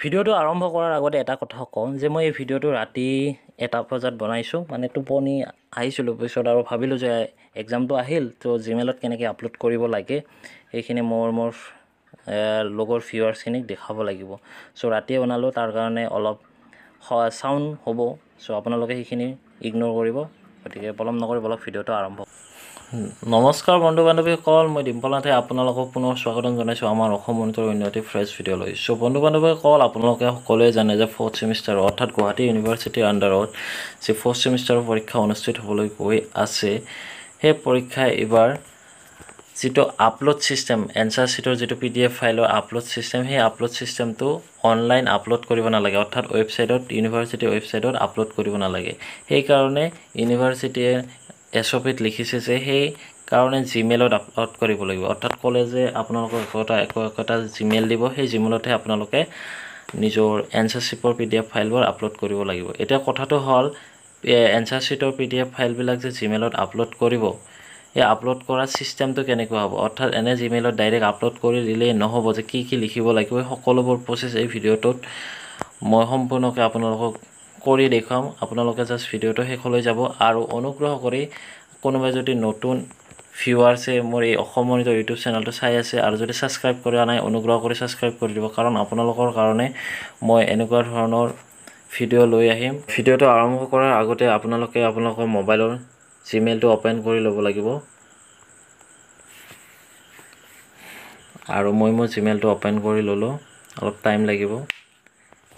ভিডিঅ'টো আৰম্ভ কৰাৰ আগতে এটা কথা কওঁ যে মই এই ভিডিঅ'টো ৰাতি 1টা বজাত বনাইছোঁ, মানে টোপনি আহিছিলোঁ, পিছত আৰু ভাবিলোঁ যে এক্সামটো আহিল, তো জিমেইলত কেনেকৈ আপলোড কৰিব লাগে সেইখিনি মোৰ মোৰ লগৰ ভিউৱাৰ্ছখিনিক দেখাব লাগিব। চ' ৰাতিয়ে বনালোঁ, তাৰ কাৰণে অলপ চাউণ্ড হ'ব, চ' আপোনালোকে সেইখিনি ইগন'ৰ কৰিব। গতিকে পলম নকৰি অলপ ভিডিঅ'টো আৰম্ভ। নমস্কাৰ বন্ধু বান্ধৱীসকল, মই ডিম্পল নাথে আপোনালোকক পুনৰ স্বাগতম জনাইছোঁ আমাৰ অসম মনিটৰ উন্নতি ফ্ৰেছ ভিডিঅ'লৈ। চ' বন্ধু বান্ধৱীসকল, আপোনালোকে সকলোৱে জানে যে ফ'ৰ্থ ছেমিষ্টাৰ অৰ্থাৎ গুৱাহাটী ইউনিভাৰ্চিটিৰ আণ্ডাৰত যি ফ'ৰ্থ ছেমিষ্টাৰৰ পৰীক্ষা অনুষ্ঠিত হ'বলৈ গৈ আছে, সেই পৰীক্ষা এইবাৰ যিটো আপলোড ছিষ্টেম, এনচাৰ শ্বীটৰ যিটো PDF ফাইলৰ আপলোড ছিষ্টেম, সেই আপলোড ছিষ্টেমটো অনলাইন আপলোড কৰিব নালাগে, অৰ্থাৎ ৱেবছাইটত, ইউনিভাৰ্চিটিৰ ৱেবছাইটত আপলোড কৰিব নালাগে। সেইকাৰণে ইউনিভাৰ্চিটিয়ে SOPত লিখিছে যে সেইকাৰণে জিমেইলত আপলোড কৰিব লাগিব, অৰ্থাৎ কলেজে আপোনালোকক একো একোটা জিমেইল দিব, সেই জিমেইলতহে আপোনালোকে নিজৰ এনচাৰ শ্বীটৰ PDF ফাইলবোৰ আপলোড কৰিব লাগিব। এতিয়া কথাটো হ'ল, এনচাৰ শ্বীটৰ PDF ফাইলবিলাক যে জিমেইলত আপলোড কৰিব, এই আপলোড কৰা ছিষ্টেমটো কেনেকুৱা হ'ব, অৰ্থাৎ এনে জিমেইলত ডাইৰেক্ট আপলোড কৰি দিলেই নহ'ব যে কি কি লিখিব লাগিব, এই সকলোবোৰ প্ৰচেছ এই ভিডিঅ'টোত মই সম্পূৰ্ণকৈ আপোনালোকক কৰি দেখুৱাম। আপোনালোকে জাষ্ট ভিডিঅ'টো শেষলৈ যাব আৰু অনুগ্ৰহ কৰি কোনোবাই যদি নতুন ভিউৱাৰ্ছে মোৰ এই অসম মনিটৰ ইউটিউব চেনেলটো চাই আছে আৰু যদি ছাবস্ক্ৰাইব কৰা নাই, অনুগ্ৰহ কৰি ছাবস্ক্ৰাইব কৰি দিব, কাৰণ আপোনালোকৰ কাৰণে মই এনেকুৱা ধৰণৰ ভিডিঅ' লৈ আহিম। ভিডিঅ'টো আৰম্ভ কৰাৰ আগতে আপোনালোকে আপোনালোকৰ মোবাইলৰ জিমেইলটো অ'পেন কৰি ল'ব লাগিব আৰু মই মোৰ জিমেইলটো অ'পেন কৰি ল'লোঁ, অলপ টাইম লাগিব।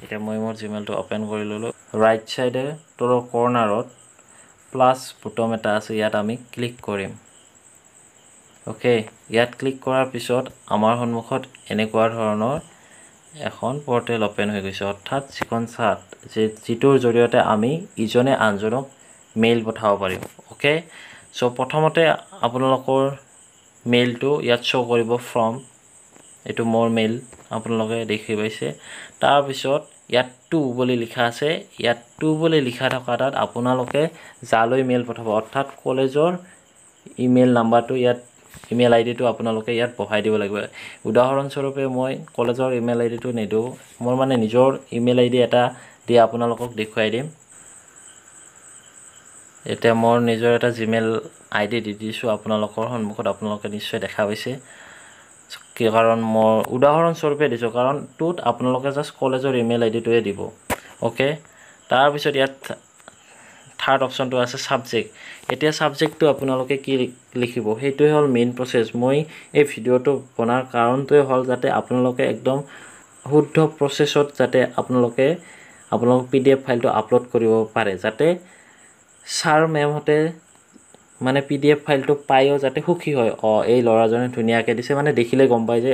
এতিয়া মই মোৰ জিমেইলটো অ'পেন কৰি ল'লোঁ। ৰাইট ছাইডে তলৰ কৰ্ণাৰত প্লাছ বুটম এটা আছে, ইয়াত আমি ক্লিক কৰিম। অ'কে, ইয়াত ক্লিক কৰাৰ পিছত আমাৰ সন্মুখত এনেকুৱা ধৰণৰ এখন পৰ্টেল অ'পেন হৈ গৈছে, অৰ্থাৎ যিখন চাট যিটোৰ জৰিয়তে আমি ইজনে আনজনক মেইল পঠাব পাৰিম। অ'কে, চ' প্ৰথমতে আপোনালোকৰ মেইলটো ইয়াত শ্ব' কৰিব, ফ্ৰম, এইটো মোৰ মেইল আপোনালোকে দেখি পাইছে। তাৰপিছত ইয়াত টু বুলি লিখা আছে, ইয়াত টু বুলি লিখা থকা তাত আপোনালোকে যালৈ মেইল পঠাব, অৰ্থাৎ কলেজৰ ইমেইল নাম্বাৰটো ইয়াত, ইমেইল আই ডিটো আপোনালোকে ইয়াত বহাই দিব লাগিব। উদাহৰণস্বৰূপে মই কলেজৰ ইমেইল আই ডিটো নিদিওঁ, মোৰ মানে নিজৰ ইমেইল আই ডি এটা দি আপোনালোকক দেখুৱাই দিম। এতিয়া মোৰ নিজৰ এটা জিমেইল আই ডি দি দিছোঁ আপোনালোকৰ সন্মুখত, আপোনালোকে নিশ্চয় দেখা পাইছে, কি কাৰণ মই উদাহৰণস্বৰূপে দিছোঁ, কাৰণ টোত আপোনালোকে জাষ্ট কলেজৰ ইমেইল আই ডিটোৱে দিব। অ'কে, তাৰপিছত ইয়াত থাৰ্ড অপশ্যনটো আছে ছাবজেক্ট। এতিয়া ছাবজেক্টটো আপোনালোকে কি লিখিব, সেইটোৱে হ'ল মেইন প্ৰচেছ। মই এই ভিডিঅ'টো বনাৰ কাৰণটোৱে হ'ল যাতে আপোনালোকে একদম শুদ্ধ প্ৰচেছত যাতে আপোনালোকে আপোনালোক PDF ফাইলটো আপলোড কৰিব পাৰে, যাতে ছাৰ মেমহঁতে মানে PDF ফাইলটো পায়ো যাতে সুখী হয়, অঁ এই ল'ৰাজনে ধুনীয়াকৈ দিছে, মানে দেখিলে গম পায় যে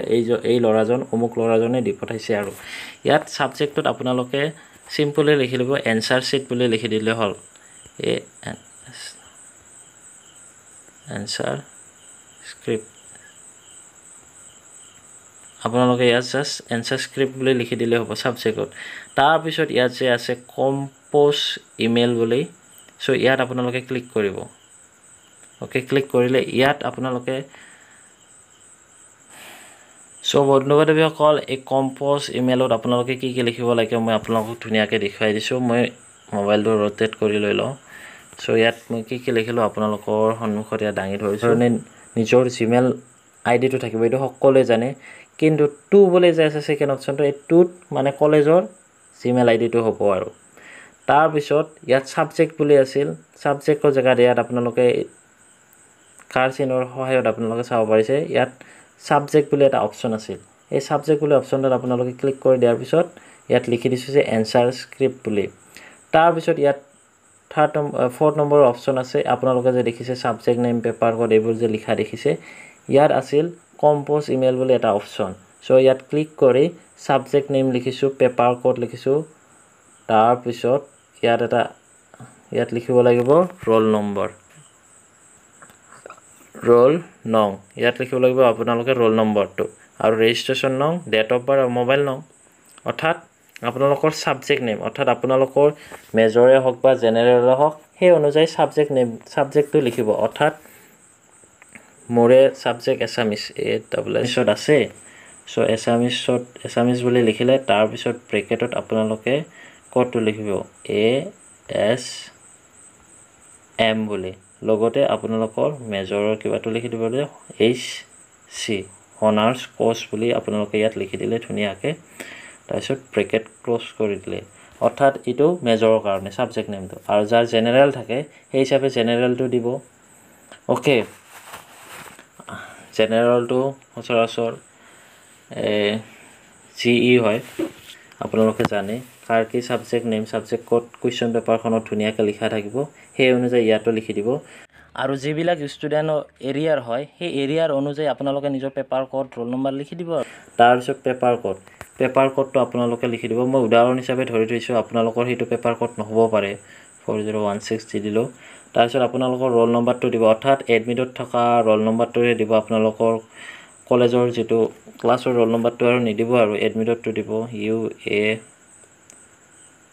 এই ল'ৰাজন অমুক ল'ৰাজনে দি পঠাইছে। আৰু ইয়াত ছাবজেক্টটোত আপোনালোকে চিম্পলি লিখি ল'ব এনচাৰ শ্বীট বুলি লিখি দিলে হ'ল, এই এনচাৰ স্ক্ৰিপ্ট, আপোনালোকে ইয়াত জাষ্ট এনচাৰ স্ক্ৰিপ্ট বুলি লিখি দিলে হ'ব ছাবজেক্টত। তাৰপিছত ইয়াত যে আছে কম্প'জ ইমেইল বুলি, চ' ইয়াত আপোনালোকে ক্লিক কৰিব। অ'কে, ক্লিক কৰিলে ইয়াত আপোনালোকে, চ' বন্ধু বান্ধৱীসকল, এই কম্প'জ ইমেইলত আপোনালোকে কি কি লিখিব লাগে মই আপোনালোকক ধুনীয়াকৈ দেখুৱাই দিছোঁ। মই মোবাইলটো ৰ'টেট কৰি লৈ লওঁ। চ' ইয়াত মই কি কি লিখিলোঁ আপোনালোকৰ সন্মুখত ইয়াত দাঙি ধৰিছোঁ। নিজৰ জিমেইল আই ডিটো থাকিব, এইটো সকলোৱে জানে, কিন্তু টু বুলি যে আছে ছেকেণ্ড অপশ্যনটো, এই টুত মানে কলেজৰ জিমেইল আই ডিটো হ'ব। আৰু তাৰপিছত ইয়াত ছাবজেক্ট বুলি আছিল, ছাবজেক্টৰ জেগাত ইয়াত আপোনালোকে কাৰ চিনৰ সহায়ত আপোনালোকে চাব পাৰিছে, ইয়াত ছাবজেক্ট বুলি এটা অপশ্যন আছিল, এই ছাবজেক্ট বুলি অপশ্যনটোত আপোনালোকে ক্লিক কৰি দিয়াৰ পিছত ইয়াত লিখি দিছোঁ যে এনচাৰ স্ক্ৰিপ্ট বুলি। তাৰপিছত ইয়াত ফ'ৰ্থ নম্বৰৰ অপশ্যন আছে, আপোনালোকে যে দেখিছে ছাবজেক্ট নেম, পেপাৰ ক'ড এইবোৰ যে লিখা দেখিছে, ইয়াত আছিল কম্প'জ ইমেইল বুলি এটা অপশ্যন। চ' ইয়াত ক্লিক কৰি ছাবজেক্ট নেম লিখিছোঁ, পেপাৰ ক'ড লিখিছোঁ, তাৰপিছত ইয়াত এটা ইয়াত লিখিব লাগিব ৰোল নম্বৰ, ৰোল নং, ইয়াত লিখিব লাগিব আপোনালোকে ৰোল নম্বৰটো আৰু ৰেজিষ্ট্ৰেশ্যন নং, ডেট অফ বাৰ্থ আৰু মোবাইল নং, অৰ্থাৎ আপোনালোকৰ ছাবজেক্ট নেম, অৰ্থাৎ আপোনালোকৰ মেজৰে হওক বা জেনেৰেলে হওক, সেই অনুযায়ী ছাবজেক্ট নেম, ছাবজেক্টটো লিখিব। অৰ্থাৎ মোৰে ছাবজেক্ট এছামিছ, এ ডাবল এছত আছে, চ' এছামিছত এছামিছ বুলি লিখিলে তাৰপিছত ব্ৰেকেটত আপোনালোকে ক'ডটো লিখিব ASM বুলি, লগতে আপোনালোকৰ মেজৰৰ কিবাটো লিখি দিব যে HC honours course বুলি আপোনালোকে ইয়াত লিখি দিলে ধুনীয়াকৈ। তাৰপিছত ব্ৰেকেট ক্ল'জ কৰি দিলে, অৰ্থাৎ এইটো মেজৰৰ কাৰণে ছাবজেক্ট নেমটো। আৰু যাৰ জেনেৰেল থাকে সেই হিচাপে জেনেৰেলটো দিব। অ'কে, জেনেৰেলটো সচৰাচৰ GE হয়, আপোনালোকে জানে কাৰ কি subject name subject code question পেপাৰখনত ধুনীয়াকৈ লিখা থাকিব, সেই অনুযায়ী ইয়াতো লিখি দিব। আৰু যিবিলাক ষ্টুডেণ্টৰ এৰিয়াৰ হয় সেই এৰিয়াৰ অনুযায়ী আপোনালোকে নিজৰ পেপাৰ ক'ড ৰোল নম্বৰ লিখি দিব। তাৰপিছত পেপাৰ ক'ডটো আপোনালোকে লিখি দিব। মই উদাহৰণ হিচাপে ধৰি থৈছোঁ, আপোনালোকৰ সেইটো পেপাৰ ক'ড নহ'ব পাৰে, 4016 দি দিলোঁ। তাৰপিছত আপোনালোকৰ ৰোল নম্বৰটো দিব, অৰ্থাৎ এডমিটত থকা ৰোল নম্বৰটোৱে দিব, আপোনালোকৰ কলেজৰ যিটো ক্লাছৰ ৰোল নম্বৰটো আৰু নিদিব, আৰু এডমিটতটো দিব UA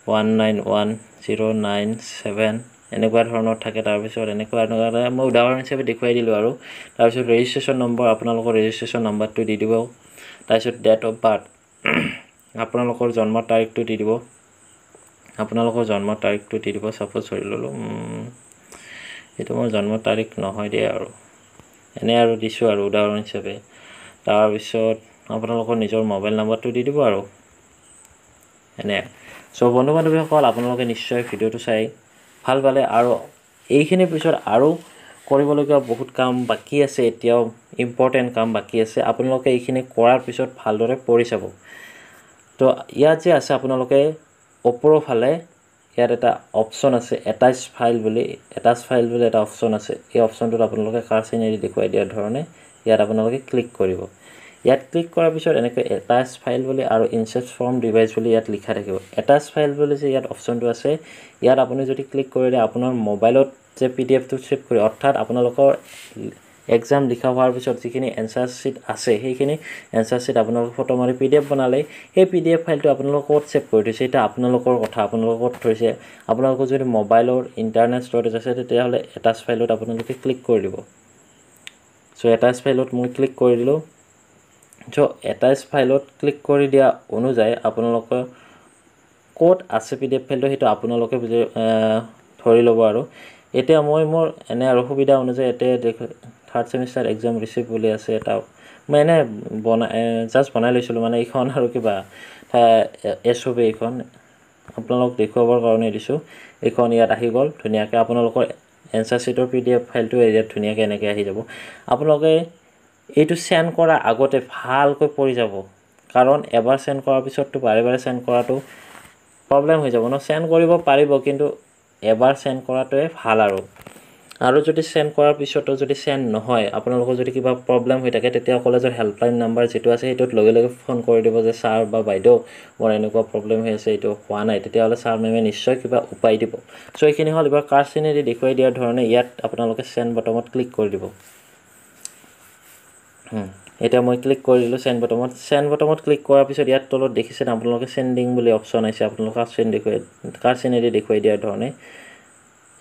191097 এনেকুৱা ধৰণৰ থাকে। তাৰপিছত এনেকুৱা এনেকুৱা মই উদাহৰণ হিচাপে দেখুৱাই দিলোঁ আৰু। তাৰপিছত ৰেজিষ্ট্ৰেশ্যন নম্বৰ, আপোনালোকৰ ৰেজিষ্ট্ৰেশ্যন নম্বৰটো দি দিব। তাৰপিছত ডেট অফ বাৰ্থ, আপোনালোকৰ জন্মৰ তাৰিখটো দি দিব, আপোনালোকৰ জন্মৰ তাৰিখটো দি দিব। ছাপ'জ ধৰি ল'লোঁ এইটো মোৰ জন্মৰ তাৰিখ নহয় দেই, আৰু এনেই আৰু দিছোঁ আৰু উদাহৰণ হিচাপে। তাৰপিছত আপোনালোকৰ নিজৰ মোবাইল নম্বৰটো দি দিব আৰু এনে। চ' বন্ধু বান্ধৱীসকল, আপোনালোকে নিশ্চয় ভিডিঅ'টো চাই ভাল পালে। আৰু এইখিনিৰ পিছত আৰু কৰিবলগীয়া বহুত কাম বাকী আছে, এতিয়াও ইম্পৰ্টেণ্ট কাম বাকী আছে। আপোনালোকে এইখিনি কৰাৰ পিছত ভালদৰে পঢ়ি চাব। তো ইয়াত যে আছে আপোনালোকে ওপৰৰ ফালে ইয়াত এটা অপশ্যন আছে এটাচ ফাইল বুলি, এটাচ ফাইল বুলি এটা অপশ্যন আছে। এই অপশ্যনটোত আপোনালোকে কাৰ চিনেৰি দেখুৱাই দিয়াৰ ধৰণে ইয়াত আপোনালোকে ক্লিক কৰিব। ইয়াত ক্লিক কৰাৰ পিছত এনেকৈ এটাচ ফাইল বুলি আৰু ইনচাৰ্ট ফ্ৰম ডিভাইচ বুলি ইয়াত লিখা থাকিব। এটাচ ফাইল বুলি যে ইয়াত অপশ্যনটো আছে, ইয়াত আপুনি যদি ক্লিক কৰিলে আপোনাৰ মোবাইলত যে PDF-টো ছেভ কৰি, অৰ্থাৎ আপোনালোকৰ এক্সাম লিখা হোৱাৰ পিছত যিখিনি এনচাৰ শ্বীট আছে সেইখিনি এনচাৰ শ্বীট আপোনালোকে ফটো মাৰি PDF বনালে সেই PDF ফাইলটো আপোনালোকে ক'ত ছেভ কৰি থৈছে এতিয়া আপোনালোকৰ কথা, আপোনালোকে ক'ত থৈছে। আপোনালোকৰ যদি মোবাইলৰ ইণ্টাৰনেট ষ্ট'ৰেজ আছে তেতিয়াহ'লে এটাচ ফাইলত আপোনালোকে ক্লিক কৰি দিব। চ' এটাচ ফাইলত মই ক্লিক কৰি দিলোঁ। চ' এটাচ ফাইলত ক্লিক কৰি দিয়া অনুযায়ী আপোনালোকৰ ক'ত আছে PDF ফাইলটো সেইটো আপোনালোকে বুজি ধৰি ল'ব। আৰু এতিয়া মই মোৰ এনে আৰু সুবিধা অনুযায়ী এতিয়া থাৰ্ড ছেমিষ্টাৰ এক্সাম ৰিচিপ্ট বুলি আছে এটা, মই এনে বনাই জাষ্ট বনাই লৈছিলোঁ, মানে এইখন আৰু কিবা SOP এইখন আপোনালোক দেখুৱাবৰ কাৰণে দিছোঁ। এইখন ইয়াত আহি গ'ল ধুনীয়াকৈ, আপোনালোকৰ এনচাৰ শ্বীটৰ PDF ফাইলটো ইয়াত ধুনীয়াকৈ এনেকৈ আহি যাব। আপোনালোকে এইটো চেণ্ড কৰাৰ আগতে ভালকৈ পঢ়ি যাব, কাৰণ এবাৰ চেণ্ড কৰাৰ পিছততো বাৰে বাৰে চেণ্ড কৰাটো প্ৰব্লেম হৈ যাব ন। চেণ্ড কৰিব পাৰিব, কিন্তু এবাৰ চেণ্ড কৰাটোৱে ভাল। আৰু যদি চেণ্ড কৰাৰ পিছতো যদি চেণ্ড নহয়, আপোনালোকৰ যদি কিবা প্ৰব্লেম হৈ থাকে তেতিয়া কলেজৰ হেল্পলাইন নাম্বাৰ যিটো আছে সেইটোত লগে লগে ফোন কৰি দিব যে ছাৰ বা বাইদেউ মোৰ এনেকুৱা প্ৰব্লেম হৈ আছে, এইটো হোৱা নাই। তেতিয়াহ'লে ছাৰ মেমে নিশ্চয় কিবা উপায় দিব। চ' এইখিনি হ'ল এবাৰ কাৰ চিনেৰি দেখুৱাই দিয়াৰ ধৰণে ইয়াত আপোনালোকে চেণ্ড বটমত ক্লিক কৰি দিব। এতিয়া মই ক্লিক কৰি দিলোঁ চেণ্ড বটমত। চেণ্ড বটমত ক্লিক কৰাৰ পিছত ইয়াত তলত দেখিছে আপোনালোকে চেণ্ডিং বুলি অপশ্যন আহিছে, আপোনালোকে কাৰ চিনেৰি দেখুৱাই দিয়াৰ ধৰণে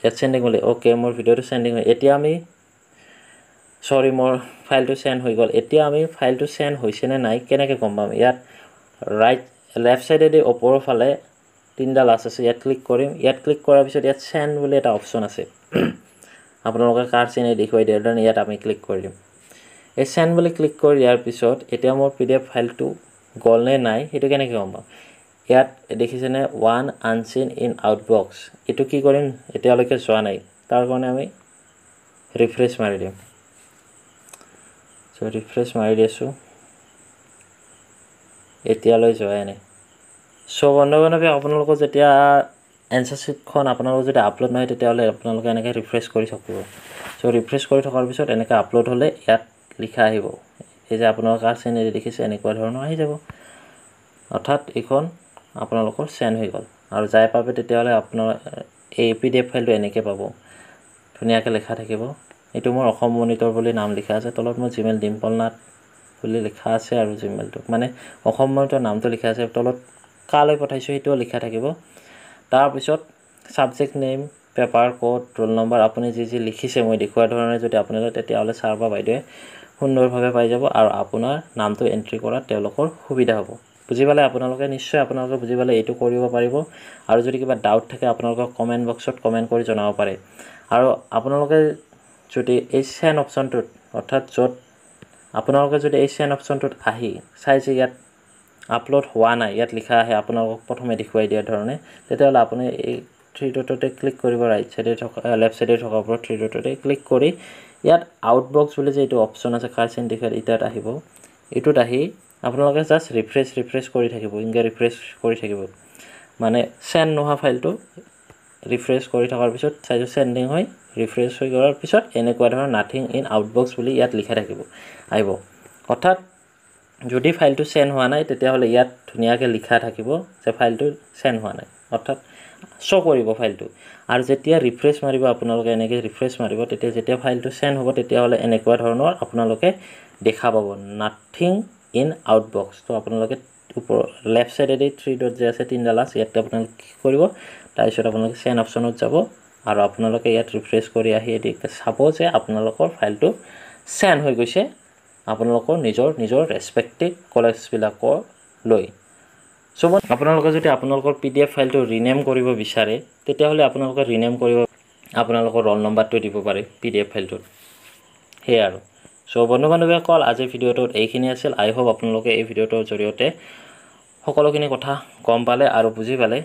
ইয়াত চেণ্ডিং বুলি। অ'কে, মোৰ ভিডিঅ'টো চেণ্ডিং হৈ, এতিয়া আমি চৰি মোৰ ফাইলটো চেণ্ড হৈ গ'ল। এতিয়া আমি ফাইলটো চেণ্ড হৈছেনে নাই কেনেকৈ গম পাম? ইয়াত ৰাইট লেফ্ট ছাইডেদি ওপৰৰ ফালে তিনিটা লাষ্ট আছে, ইয়াত ক্লিক কৰিম। ইয়াত ক্লিক কৰাৰ পিছত ইয়াত চেণ্ড বুলি এটা অপশ্যন আছে, আপোনালোকে কাৰ চিনেৰি দেখুৱাই দিয়াৰ ধৰণে ইয়াত আমি ক্লিক কৰি দিম। এই চেণ্ড বুলি ক্লিক কৰি দিয়াৰ পিছত এতিয়া মোৰ PDF ফাইলটো গ'ল নে নাই সেইটো কেনেকৈ গম পাম? ইয়াত দেখিছেনে ওৱান আনচিন ইন আউটবক্স, এইটো কি কৰিম এতিয়ালৈকে যোৱা নাই, তাৰ কাৰণে আমি ৰিফ্ৰেছ মাৰি দিম। চ' ৰিফ্ৰেছ মাৰি দিছোঁ, এতিয়ালৈ যোৱাই নাই। চ' বন্ধু বান্ধৱী, আপোনালোকৰ যেতিয়া এনচাৰ শ্বীটখন আপোনালোকৰ যদি আপলোড নহয় তেতিয়াহ'লে আপোনালোকে এনেকৈ ৰিফ্ৰেছ কৰি থাকিব। চ' ৰিফ্ৰেছ কৰি থকাৰ পিছত এনেকৈ আপলোড হ'লে ইয়াত লিখা আহিব, এই যে আপোনালোকৰ কাৰ চিনেৰি দেখিছে এনেকুৱা ধৰণৰ আহি যাব, অৰ্থাৎ এইখন আপোনালোকৰ চেণ্ড হৈ গ'ল। আৰু যাই পাবে তেতিয়াহ'লে আপোনাৰ এই PDF ফাইলটো এনেকৈ পাব, ধুনীয়াকৈ লিখা থাকিব। এইটো মোৰ অসম মনিটৰ বুলি নাম লিখা আছে, তলত মোৰ জিমেইল ডিম্পল নাথ বুলি লিখা আছে, আৰু জিমেইলটো মানে অসম মনিটৰ নামটো লিখা আছে, তলত কালৈ পঠাইছোঁ সেইটোও লিখা থাকিব। তাৰপিছত subject name, paper code, roll number আপুনি যি যি লিখিছে মই দেখুওৱাৰ ধৰণে যদি আপোনালোকে, তেতিয়াহ'লে ছাৰ বা বাইদেৱে সুন্দৰভাৱে পাই যাব আৰু আপোনাৰ নামটো এণ্ট্ৰি কৰাত তেওঁলোকৰ সুবিধা হ'ব। বুজি পালে আপোনালোকে? নিশ্চয় আপোনালোকে বুজি পালে এইটো কৰিব পাৰিব। আৰু যদি কিবা ডাউট থাকে, আপোনালোকে কমেণ্ট বক্সত কমেণ্ট কৰি জনাব পাৰে। আৰু আপোনালোকে যদি এই চেণ্ড অপশ্যনটোত, অৰ্থাৎ য'ত আপোনালোকে যদি এই চেণ্ড অপশ্যনটোত আহি চাই যে ইয়াত আপলোড হোৱা নাই, ইয়াত লিখা আহে আপোনালোকক প্ৰথমে দেখুৱাই দিয়াৰ ধৰণে, তেতিয়াহ'লে আপুনি এই থ্ৰী ডটতে ক্লিক কৰিব। ৰাইট চাইডে থকা, লেফ্ট চাইডে থকা ওপৰত থ্ৰী ডটতে ক্লিক কৰি ইয়াত আউটবক্স বুলি যে এইটো অপশ্যন আছে, কাৰ্ড চেণ্টিফাইড, ইয়াত আহিব। এইটোত আহি আপোনালোকে জাষ্ট ৰিফ্ৰেছ ৰিফ্ৰেছ কৰি থাকিব, এনেকৈ ৰিফ্ৰেছ কৰি থাকিব। মানে চেণ্ড নোহোৱা ফাইলটো ৰিফ্ৰেছ কৰি থকাৰ পিছত চাইছোঁ চেণ্ডিং হৈ ৰিফ্ৰেছ হৈ কৰাৰ পিছত এনেকুৱা ধৰণৰ নাথিং ইন আউটবক্স বুলি ইয়াত লিখা থাকিব আহিব। অৰ্থাৎ যদি ফাইলটো চেণ্ড হোৱা নাই, তেতিয়াহ'লে ইয়াত ধুনীয়াকৈ লিখা থাকিব যে ফাইলটো চেণ্ড হোৱা নাই, অৰ্থাৎ শ্ব' কৰিব ফাইলটো। আৰু যেতিয়া ৰিফ্ৰেছ মাৰিব আপোনালোকে, এনেকৈ ৰিফ্ৰেছ মাৰিব, তেতিয়া যেতিয়া ফাইলটো চেণ্ড হ'ব, তেতিয়াহ'লে এনেকুৱা ধৰণৰ আপোনালোকে দেখা পাব, নাথিং ইন আউটবক্স। তো আপোনালোকে ওপৰ লেফ্ট চাইডেদি থ্ৰী ডট যে আছে, তিনিডাল আছে, ইয়াতে আপোনালোকে ক্লিক কৰিব। তাৰপিছত আপোনালোকে চেণ্ড অপশ্যনত যাব আৰু আপোনালোকে ইয়াত ৰিফ্ৰেছ কৰি আহি এদিকে চাব যে আপোনালোকৰ ফাইলটো চেণ্ড হৈ গৈছে আপোনালোকৰ নিজৰ নিজৰ ৰেচপেক্টিভ কলেজবিলাকলৈ। চ' আপোনালোকে যদি আপোনালোকৰ পিডিএফ ফাইলটো ৰিনেম কৰিব বিচাৰে, তেতিয়াহ'লে আপোনালোকে ৰিনেম কৰিব, আপোনালোকৰ ৰোল নম্বৰটো দিব পাৰে পিডিএফ ফাইলটোত, সেয়াই আৰু। চ' বন্ধু বান্ধৱীসকল, আজিৰ ভিডিঅ'টোত এইখিনি আছিল। আই হোপ আপোনালোকে এই ভিডিঅ'টোৰ জৰিয়তে সকলোখিনি কথা গম পালে আৰু বুজি পালে।